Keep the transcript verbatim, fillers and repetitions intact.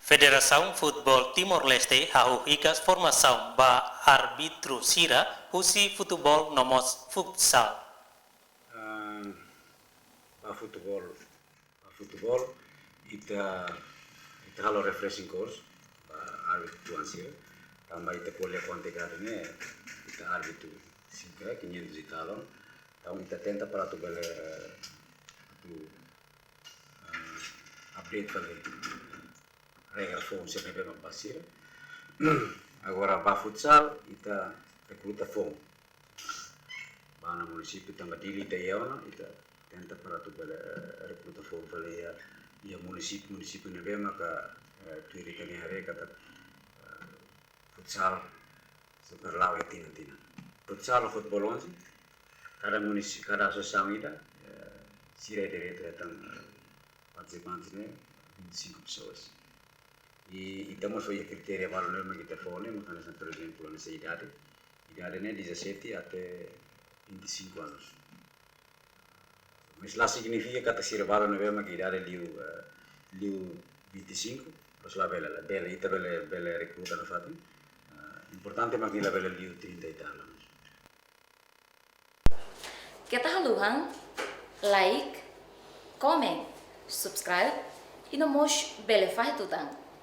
Federasaun Futeból Timor-Leste hahú hikas formasaun ba árbitru sira husi futeból no mós futsal. Ah, ba futeból, ba futeból, ita, ita halo refreshing course ba árbitru tuan sira. Tanba ita ko'alia kuantitas ne'e, ita árbitru sira quinhentos e tal. Entaun ita tenta para atu bele, eh, atu, eh, update fali regra foun sira ne'ebé mak ba sira. Agora ba futsal, ita rekruta foun. Ba ona munisípiu tanba Dili ita iha ona, ita tenta para atu bele, eh, rekruta foun fali iha, iha munisípiu, munisípiu ne'ebé maka, eh, tuir ita-nia haree katak, eh, futsal, Super Lau iha tinan-tinan. Futsal no futeból onze, kada munisi-, kada asosiasaun ida, eh, sira iha direitu hetan, eh, partisipantes ne'e vinte e cinco pessoas. I, i ita mós fó kritéria balu ne'ebé mak ita fó ne'e, mak hanesan, por ezemplu, hanesan idade. Idade ne'e dezassete até vinte e cinco anos. Mas la signifika katak sira balu ne'ebé mak idade liu, eh, liu vinte e cinco, terus labele, labele, ita bele, bele rekruta nafatin. Eh, importante mak nia labele liu trinta e tal anos. Keta haluha like, comment, subscribe, i no mós bele fahe tutan.